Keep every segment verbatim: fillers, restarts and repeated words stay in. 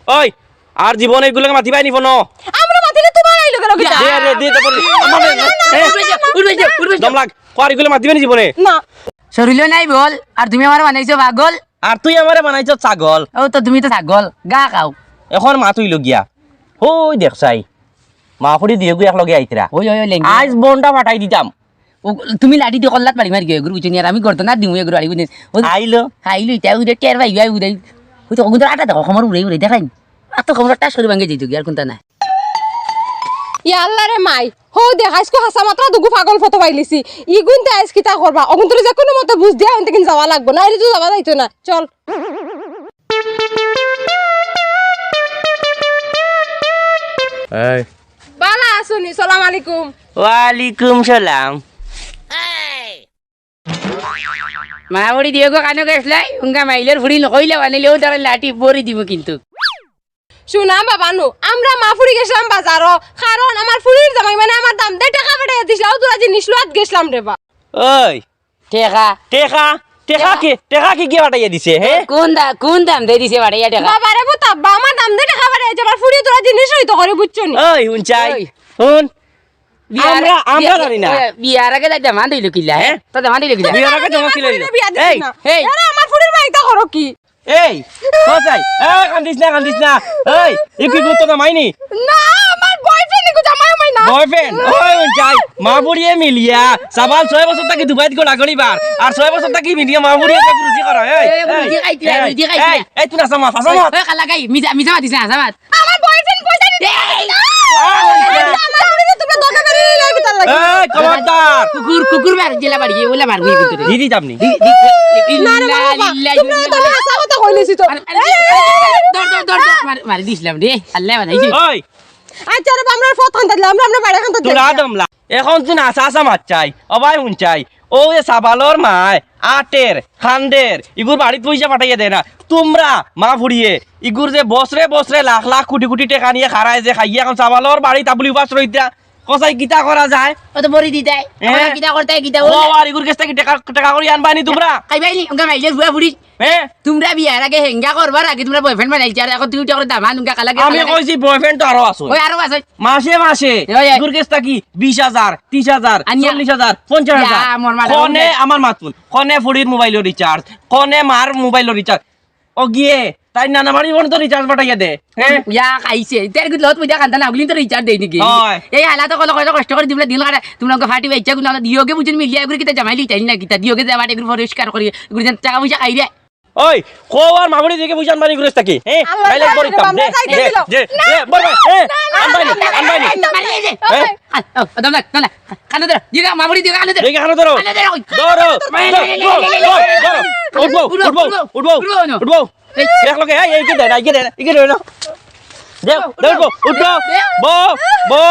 ওই, আর জীবনে ইগুর লগে মাতিবায় নি ফোনো। আমরা মাতিলে তুমার আইলো গেল কিতা? দে রে, দে তো বলি। আমার না, না, না, এ, না, না, না, না। দম লাগ। কর ইগুর লগে মাতিবায় নি জীবনে। না। শরীরও নাই বল, আর তুমি আমারে বানাইছো পাগল। আর তুই আমারে বানাইছো ছাগল। ও তো তুমি তো ছাগল, গা খাও। এখন মাত অইলো গিয়া। ওই দেখছাই, মা ফুড়ি দিয়োগু একলগে আইতরা। ওই, ওই, ওই, লেঙ্গি। আইজ বনটা ফাটাই দিতাম। ও, তুমি লাঠি দি কল্লাত বাড়ি মারি গিয়া এগুর বুঝছো নি, আর আমি গর্দনাত দিমু এগুর বাড়ি বুঝছো নি। ও, আইলো। আইলো, ইতা উদে টের পাইবা, উদে। ওই তো, ওগুন তো আটা দেখো, কমর উড়াই উড়াই দেখাইন। আর তো কমর টাস করি ভাঙ্গি যাইতো গিয়া, আর কুনতা নাই। ইয়া আল্লাহ রে মাই, হো দেখ, আইজকু হাছা মাতরা দুগু পাগল ফটো পাইলিছি। ইগুনতে আইজ কিতা করবা? অগুনতরে যে কুনু মতে বুঝ দিয়া অন্তে কিন যাওয়া লাগবো, না অইলে তো যাওয়া যাইতো না। চল। এই। বালা আছুনি? সালাম আলাইকুম। ওয়ালাইকুম সালাম। মা ফুড়ি দিয়োগু কানো গেছলায়, উঙ্গা মাইলর ফুড়ি নকইলা বানাইলে ও তারা লাঠি পরি দিব কিন্তু। শুনা বাবা নু, আমরা মা ফুড়ি গেছলাম বাজারো, কারণ আমার ফুড়ির জামাই মানে আমার দাম দে টেকা পাঠাইয়া দিছলা, ও তোরা জিনিস লওয়াত গেছলাম রে বা। ওই। টেকা। টেকা? টেকা টেকা। কি, টেকা কি গিয়া পাঠাইয়া দিছে, হে? কোন দা-, কোন দাম দে দিছে পাঠাইয়া টেকা? বাবা রে, বুতাব্বা, আমার দাম দে টেকা পাঠাইয়া দিছে, আমার ফুড়ি তোরা জিনিস লইতো করে, বুঝছো নি? ওই, হুন চাই, ওই। হুন। বিয়ার, আমরা, আমরা বিয়া-, জানি না। ওই, বিয়ার আগে তাই দামান দিল কিলা, হে? হ্যাঁ? তো দামান দিল কিলা? বিয়ার আগে জমা ছিল। বিয়া দিছি এই, না। এই। এরা আমার ফুড়ির বাড়িতে করো কি? এই, কোথায়? এই, কান্দিস না, কান্দিস না। এই, ই কি গুতো না মাইনি? না, আমার boyfriend ইগু জামাই মাই না। Boyfriend? ওই, ওই, যাই। মা বুড়িয়ে মিলিয়া, সাবাল ছয় বছর থাকি দুবাইত গোড়াগড়ি বার। আর ছয় বছর থাকি মিলিয়া মা বুড়িয়ে একটা গুরুজি করা। এই, এই, এই, গুরুজি খাইতে, এই, গুরুজি খাইতে। এই, এই, তুই না সামাত, সামাত। ওই, ওই, কালা গাই, মিজা, মিজা মাতিস না, সামাত। আমার boyfriend পয়সা দিতে আহ, না। আমার বুড়িরে তোমরা দরকার বেরিয়ে লাগবে তার লাগি। এই, খবরদার। কুকুর, কুকুর মার, জেলা বাড়ি, ওলা মার, গুলি ভিতরে। দিদি যাবনি। দি-, দি-, না রে বাবা, ইন্না লিল্লাহি তোমরা ওয়া ইন্না তো ইলাইহি হাসা কথা কইলেছি তো। আরে, আরে, এই, ধর, ধর, ধর, ধর, মার, মারি দিছিলাম রে। আল্লাহ বানাইছে। ওই। আচ্ছা রে, আমরা ফত খান দিলাম, আমরা, আমরা বাড়ি খান তোরা দিলাম। দমলা। এখন তুই না আসা আসা মাত চাই। ও ভাই হুন চাই। ও যে সাবালর মায়, আটের, খান্দের, ইগুর বাড়িত পয়সা পাঠাইয়া দেয় না। তোমরা, মা ফুড়িয়ে, ইগুর যে বছরে বছরে লাখ লাখ কোটি কোটি টেকা নিয়া খারায় যে খাইয়া এখন সাবালর বাড়িত আবুলি উপাস রইতা। কসাই কিতা করা যায়? ও তো বড়ি দিতাই। হ্যাঁ। আমরা কিতা করতাই, কিতা ও করলে? আর ইগুর গেছ থাকি টেকা, টেকা করি আনবানি তোমরা? খাইবাই নি, ওকে মাইলে বুয়া ফুড়ি। হ্যাঁ? তোমরা বিয়ার আগে হেঙ্গা করবার আগে তোমরা boyfriend বানাইছো, আর এখন তুমি উঠে করে দামান উঙ্গা কালা আমি কালা কইছি boyfriend তো আরো আছে। ওই আরো আছে। মাসে মাসে ওই, ওই। ইগুর গেছ থাকি বিশ হাজার, ত্রিশ হাজার, আনিয়া। চল্লিশ হাজার, পঞ্চাশ হাজার। ইয়া, আমার মা খনে আমার মাতুন, খনে ফুড়ির মোবাইলর recharge, খনে মার মোবাইলর recharge। ও গিয়ে, তাই নানা বাড়ি ফোন তো recharge পাঠাইয়া দে। হ্যাঁ? ইয়া, খাইছে। তের গুত লত পয়সা কান্তা না, ওগুলি তো recharge দেই নাকি? হয়। এই হালা তো কল কইলো কষ্ট করে দিবলে দিন কাটা। তোমরা ওকে ফাটি বাইচ্চা গুলো দিওগে বুঝুন মিলিয়া, এগুলো কিতা জামাই লিটাই না কিতা? দিওগে যা বাটে এগুলো পরিষ্কার করি, এগুলো যেন টাকা পয়সা খাই রে। ওই, কো আর মামুনি দিকে পয়সা আনবানি করে থাকি? হ্যাঁ? আল্লাহ, বাইলে আল্লাহ, বড়ি তাম, দে, আল্লাহ, দে, আল্লাহ, দে, দে, বড় ভাই, হ্যাঁ? আনবানি, আনবানি। মারি দে। হ্যাঁ? আ, ও, দম লাগ, দম লাগ। কানো ধরো, দিগা মামুনি দিগা, কানো ধরো। দিগা কানো ধরো। ধরো, ধরো, ধরো, ধরো। উঠবো, উঠবো, উঠবো, উঠবো, উঠবো। উঠবো, উঠবো। এই। এক লগে, এই, এই, কি দেয় না, কি দেয় না, কি দেয় না। দেও, দেও, উঠবো, উঠবো। বো, বো,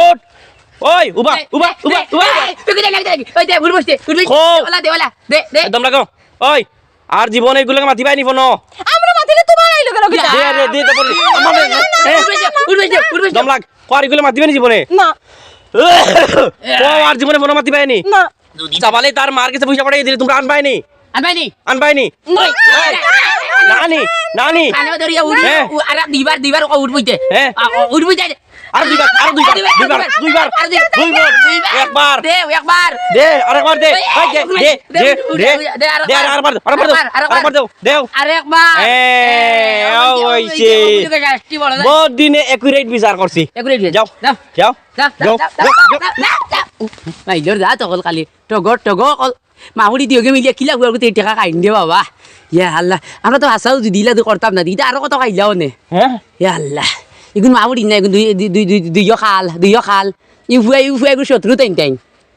উঠ। ওই, উবা, এই, উবা, এই, উবা, এই, উবা। এই, তুই কি দেয় না, কি দেয় না? ওই দে, উঠবো, উঠবো। খো। ওলা দে, ওলা। দে, দে। একদম লাগাও। ওই, আর জীবনে ইগুর লগে মাতিবায় নি ফোনো। আমরা মাতিলে তুমার আইলো গেল কিতা? দে রে, দে তো বলি। আমার না, না, না, এ? না, না, না, না। দম লাগ। কো আর ইগুর লগে মাতিবায় নি জীবনে? না। কো আর জীবনে ফোনো মাতিবায় নি? না। সাবালে তার মার গেছে পয়সা পাঠাইয়া দিলে তুমরা আনবায় নি? আনবায় নি? আনবায় নি? না। এই, না নি, না নি। কানে ধরিয়া উড়ি, হ্যাঁ। উ-, আর দুইবার, দুইবার ও উঠবো ইতে। হ্যাঁ। আ, ও উঠবো ইতে। আরো দুইবার, আরো দুইবার, আরো দুইবার, দুইবার, দুইবার, দুইবার। আরো দুইবার, দুইবার। দুইবার। একবার। দে, একবার। দে, আরেকবার দে। এই, ভাই, দে, এই, দে, দে, দে, উঠে, দে। উঠে, দে, আরেকবার। দে, আরেকবার, আরেকবার দেও, আরেকবার। আরেকবার দেও, দেও। আরেকবার। এ, এ, ও, ও, হইছে। ওই যে গাছটি বড় না। বহুত দিনে accurate বিচার করছি। Accurate বিচার। যাও, যাও। যাও। যা, যা, যাও, যা, যাও, যা, যাও। যা, যা, যা। মাইলর যা তকল খালি। টগর, টগর, কল। মাহুরি দিওগে মিলিয়া কিলা বুয়ার গুতে টেকা খাইন দে বাবা। ইয়া আল্লাহ। আমরা তো হাসাও যদি ইলা দি করতাম না, ইতা আরো কত খাইলাও নে। হ্যাঁ? ইয়া আল্লাহ। ইগুন মাহুরি না, ইগুন দুই, দুই, দুই, দুই, দুইও খাল, দুইও খাল। ই ফুয়া, ই ফুয়া, ইগুন শত্রু তাইন তাইন।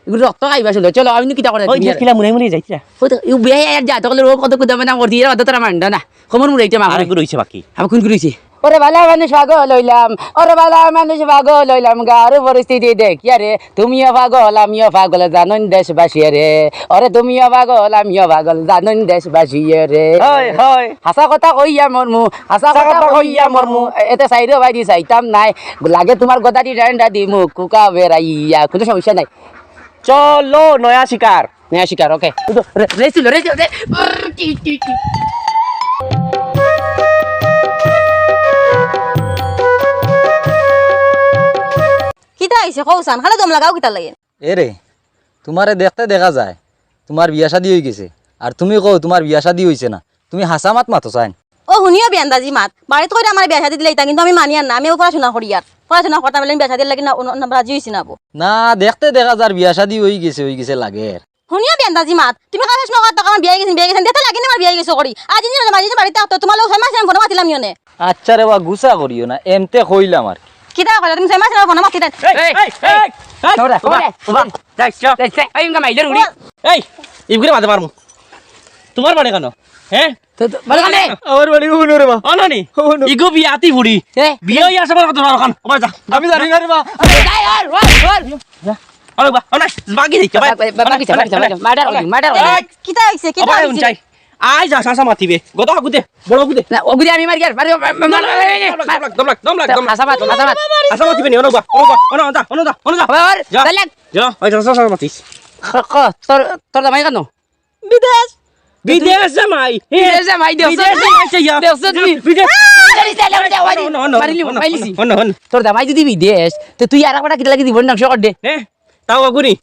ইগুন রক্ত খাইবা শুধু। চলো, আমি নু কিতা করে ওই দিন যে আর। কিলা মুড়াই মুড়াই যাইতরা। ওই তো, ই বুয়া আর যা তকলে রোগ কত কুদামে না মরদি, এরা অত তারা মানডা না। খমর মুড়াইতে মা ওরে। আরেকগু রইছে বাকি। আবার কোন রইছে? ওরে বালা মানুষ পাগল হইলাম, ওরে বালা মানুষ পাগল হইলাম, গার পরিস্থিতি দেখিয়া রে, তুমিও পাগল, আমিও পাগল, জানইন দেশবাসী রে। ওরে তুমিও পাগল, আমিও পাগল, জানইন দেশবাসী রে। হয়, হয়। হাছা কথা কইয়া মরমু, হাছা কথা কইয়া মরমু। এতে সাইডো বাইদি চাইতাম নাই, লাগে তুমার গদাটি ডান্ডা দিমু, কুকা বেড়াইয়া, কোনো সমস্যা নাই। চলো, নয়া শিকার। নয়া শিকার, ওকে। উঠো, রে-, রেস তুলো, রেস তুলো, রে-, উর, কি, কি, কি। যে কও চাইন, খালি দম লাগাও কিতার লাগি? এ রে, তুমারে দেখতে দেখা যায় তুমার বিয়া শাদী অইগেছে, আর তুমি কও তুমার বিয়া শাদী অইছে না। তুমি হাছা মাত মাতো চাইন। ও হুনিও বেআন্দাজি মাত, বাড়িত কইরা আমারে বিয়া শাদী দিলাইতা, কিন্তু আমি মানিয়ার না, আমি পড়াশুনা করিয়ার, পড়াশুনা করতাম পারলে আমি বিয়া শাদীর লাগি না, না, রাজি অইছি না বো। না, দেখতে দেখা যার বিয়া শাদী অইগেছে, অইগেছে লাগের। হুনিও বেআন্দাজি মাত, তুমি কাজ শেষ না করতে আমার বিয়া গেছেন, বিয়া গেছেন, দেখতে লাগি না আমার বিয়া গেছে করি। আজ দিন বাড়িতে, বাড়িতে থাকতো, তুমার লগে ছয় মাস আমি ফোনো মাতিলাম নিয়নে। আচ্ছা রে বা, গুছা করিও না, এমতে কইলাম আর কি। কিতা কইলা তুমি? ছয় মাস আমার ফোনো মাতিলাম। এই, এই, এই, এই, তোরা, উবা, তোরা। উবা, যাই, চল। এই, এই, এই, ইনকা মাইজর উড়ি। এই, ইগুরে মাঝে মারমু। তুমার বাড়ি কেন? হ্যাঁ? তো, তো, বলো কেন? আমার বাড়ি হুনো রে বা। অননি? হুনো। ইগু বিয়াতি বুড়ি। এ? বিয়া অইয়া আছে বলে কত বড় খান। ওবা যা। আমি জানি না রে বা। এই, ওর, ওর, ওর। যা। আরে বা, আরে, বাকি দেখি, বাবা, বাবা, বাবা, বাকি যা, বাকি যা, বাকি যা। মার্ডার করি, মার্ডার করি। এই, কিতা অইছে, কিতা আবার অইছে? হুনছাই। আই যা, হাছা মাতিবে। গদা গুদে, বড় গুদে। না, ও গুদে আমি মারি আর, মারি, মারি, মারি, মারি, মারি। দম লাগ, দম লাগ, দম লাগ, দম লাগ। হাছা মাত, হাছা মাত। হাছা মাতিবে নি, অনো বা, অনো বা, অনো, অনো, অনো, অনো, অনো। ওই, ওর, যা। দম লাগ। যা, ওই হাছা, হাছা মাতিস। ক-, ক-, তোর, তোর জামাই কেন? বিদেশ। বিদেশ জামাই। বিদেশ জামাই, দেখছো বিদেশ নি? জামাই চাইয়া। দেখছো নি? বিদেশ। আরে, তাহলে ওটা ওই অনো, অনো, মারিলি, অনো, মারিলিছি। অনো, অনো। তোর জামাই যদি বিদেশ, তো তুই আর একটা কিতা লাগি জীবন ধ্বংস কর দে। হ্যাঁ? তাও অগুনি।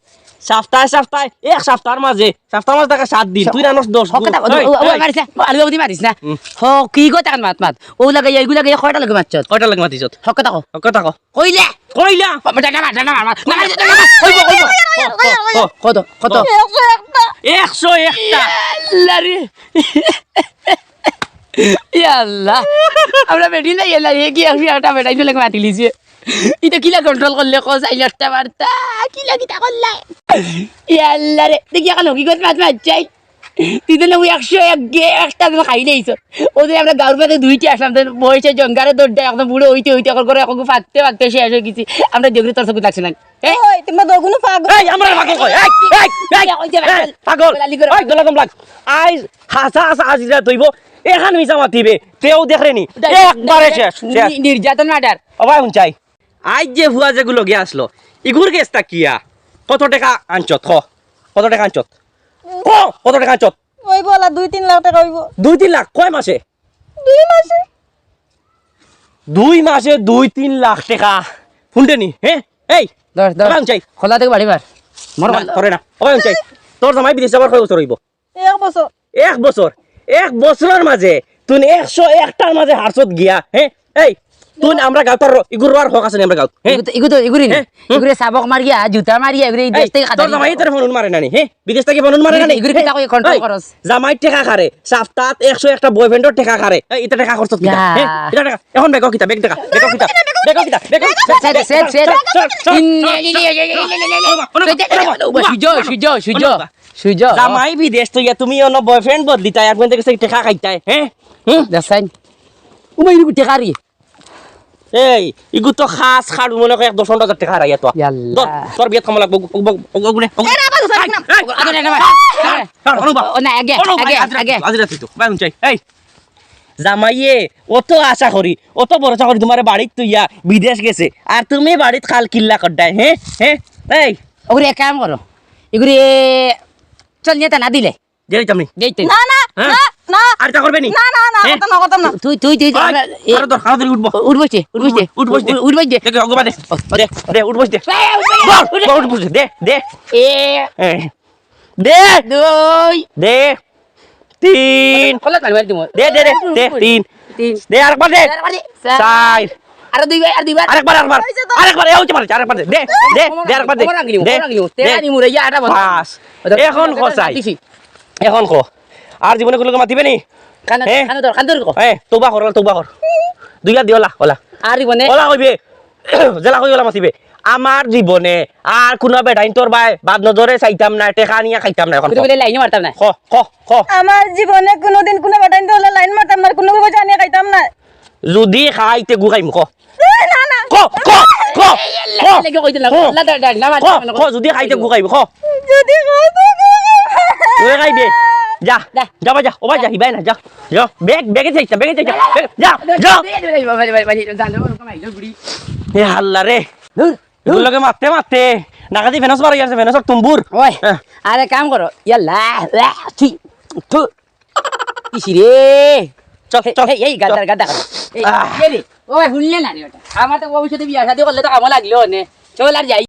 সপ্তাহে, সপ্তাহে, এক সপ্তাহর মাঝে, সপ্তাহর মাঝে থাকে সাত দিন, তুই রানস দশ হক দিন। কথা, ও, এই, ও, ও, এই। মারিস না, ও, আলু আলু মারিস না। হুম। হ, কি গো, তাকান মাত, মাত। ও লাগাই, এইগুলা গাইয়া কয়টা লগে মারছত? কয়টা লগে মাতিছত? হক কথা কও। হক কথা কও। কইলে? কইলা? ও, বেটা, না, না, না, না, না, না, না, না, না, কইবো, কইবো। কত, কত? একশো একটা। একশো একটা। ইয়াল্লা রে। ইয়াল্লা। আমরা বেটি না, ইয়াল্লা রে, কি একশো একটা বেটাই ফেলে মাতিলিছে। ইটা কিলা control করলে, কও, চাইলে একটা বার্তা, কিলা কিতা করলে? ইয়াল্লা রে, দেখি এখন হকিকত মাত মাত চাই। তুই তো না ওই একশো এক গে একটা দিন খাইলে আইছ। ওদের আমরা গাঁওর মধ্যে দুইটা আসলাম, তো বয়সে জঙ্গারে দৌড় দেয়, একদম বুড়ো হইতে হইতে এখন করে এখন ফাটতে ফাটতে শেষ হয়ে গেছি। আমরা দেখলে তোর চকুত লাগছে না। এই! ওই, তোমরা দোগুনো পাগল। এই, আমরা পাগল কই? এই, এই, এই, ওই যে এই, পাগল। পাগল। লালি করে এই, দলা দম লাগ। আইজ হাছা হাছা হাজিরা তইব। এখান মিছা মাতিবে। তেও দেখরে নি। উঠা, একবারে নি-, শেষ, নি-, শেষ। নির্যাতন murder। ও ভাই, হুনছাই। আইজ যে ফুয়া যেগু লগে আসলো, ইগুর গেছ থাকিয়া কত টেকা আনছত? ক। কত টেকা আনছত? ক, কত টেকা আনছত? ওই বলা দুই তিন লাখ টেকা অইব। দুই তিন লাখ? কয় মাসে? দুই মাসে। দুই মাসে দুই তিন লাখ টেকা। হুনতে নি? হ্যাঁ? এই, ধর, ধর। ওবা হুনছাই। খোলা থেকে বাড়ি বার। মর না, খোলা। ধরে না। ওবা হুনছাই। তোর জামাই বিদেশ যাবার কয় বছর অইব? এক বছর। এক বছর? এক বছরর মাঝে তুই একশো একটার মাঝে হারছত গিয়া, হ্যাঁ? এই, তুই আমরা গাঁওত আর ইগুর আর হক আছে নি আমরা গাঁওত, হ্যাঁ? ইগু তো, ইগু তো, ইগুরি নি। হ্যাঁ? হুম? ইগুরে সাবক মারিয়া, জুতা মারিয়া, ইগুরে এই দেশ এই, থেকে তোর খেদাই জামাই দিবো। তোর ফোন মারে না নি, হ্যাঁ? বিদেশ থেকে ফোন মারে না নি? ইগুরে হ্যাঁ? কিতা কই control এই, করস? জামাই টেকা খারে, সপ্তাহত একশো একটা boyfriendর টেকা খারে। এই, ইতা টেকা খরচ কিতা? ইয়া। হ্যাঁ? ইতা টেকা। এখন বেগো কিতা, বেগ টেকা, বেগো কিতা, বেগো কিতা, বেগো কিতা? Set, set, set. চল, চল, চল, ইন-, চল, ইন-, চল। In-, in-, in-, in-, in-, in-, অনো বা, অনো বা, সুজয়, অনো বা, সুজয়, অনো বা, সুজয়, অনো বা। সুজয়। জামাই বিদেশ তো ইয়া তুমি অনো boyfriend বদলিতায় আর কোন থেকে টেকা খাইতায়, হ্যাঁ? হুম? দেখছাইন? উমাই ইগু টেকা রে। এই, ইগু তো খাস খাড়ু মনে কয় এক দশ পনেরো হাজার টেকা হারাইয়া তো। ইয়াল্লা। ধর, তোর বিয়াত কামো লাগবো, ওগু, ওগু, ওগু, ওগু নে, ওগু। এ, রাবা, এই, এই, আরে, আরে, আরে, আরে, আরে, অনো বা। ও না, আগে, অনো বা, আগে, আজ রাতি আগে। তো, আজ রাতি তো, বাইরে যাই। এই, জামাইয়ে, অত আশা করি, অত ভরসা করি তুমারে বাড়িত থইয়া বিদেশ গেছে, আর তুমি বাড়িত খাল কিল্লা করডায়, হ্যাঁ? হ্যাঁ? এই। ওগুরে এক কাম করো, এগুরে চল নিয়ে তা না দিলে। যাইতাম নি। যাইতে। না, না, হ্যাঁ? না, না। আর তা করবে নি? না, না, না, হ্যাঁ? করতাম না, করতাম না। তুই, তুই, তুই, ওই, আমরা, এ, আরো ধর, আরো ধর, উঠবো। উঠবো সে, উঠবো সে। উঠবো সে। দে, দে, দে, উঠবো সে। এ, এ, এ। দে, দে। এ, দে। দুই। এ। দে। দে। তিন। খোলা তালি মারি দিমু। দে, দে, দে, দে, তিন। তিন। দে, আরেকবার দে। আরেকবার দে। চার। আরো দুইবার, আর দুইবার। আরেকবার, আরেকবার। আরেকবার, এ, ওই যে মারে, আরেকবার দে। দে, দে, দে, আরেকবার দে। কমর আঙ্গুলি, দে। কমর আঙ্গুলি। তেরা নি মুরে, ইয়া, আটা বন্ধ। পাঁচ। ওটা এখন তো কষাই। দিছি। এখন ক। আর জীবনে কুনু লগে মাতিবে নি? কানে, হ্যাঁ? কানে ধর, কানে ধর ক। হ্যাঁ, তওবা কর, তওবা কর। দুইয়া দিওলা, ওলা। আর জীবনে ওলা কইবে। যেলা কই ওলা মাতিবে। আমার জীবনে আর কুনু বেটাইন্তর বায় বাদ নজরে চাইতাম না, টেকা নিয়া খাইতাম না এখন। কুনু বেলে লাইনে মারতাম না। ক, ক, ক। আমার জীবনে কুনুদিন কুনু বেটাইন্তর লাইন মারতাম না, কুনু বেটাইন নিয়া খাইতাম না। যুদি খাই তে গু খাইমু, ক। এ, না, না। ক, ক, ক, ক। লেগে কইতে না, ক, আল্লাহ দা, দা, না, ক, না, ক, যুদি খাই তে গু খাইমু, ক। যুদি খাই তে গু খাইমু। তুই খাইবে। যা, যা। যা, বা, যা। ও বা, যা, হিবাই না, যা। যা, বেগ, বেগে যাইস না, বেগে যাইস না। বেগ, যা, যা। এ, আল্লাহ রে। দূর, দূর। এগুর লগে মারতে মারতে, নাকাদি ফেনস মারা গেছে, ফেনসর তুম্বুর। ওই, হ্যাঁ। আরে কাম করো। ইয়াল্লা, ছি, থু। ইসি রে। চল, এই, চল, এই, এই, গাদ্দার, চল। গাদ্দার। এই, আহ। এই রে, ওই, হুনলে না রে ওটা। আমার তো ভবিষ্যতে বিয়া শাদী করলে তো কামো লাগলো নে। চল আর যাই।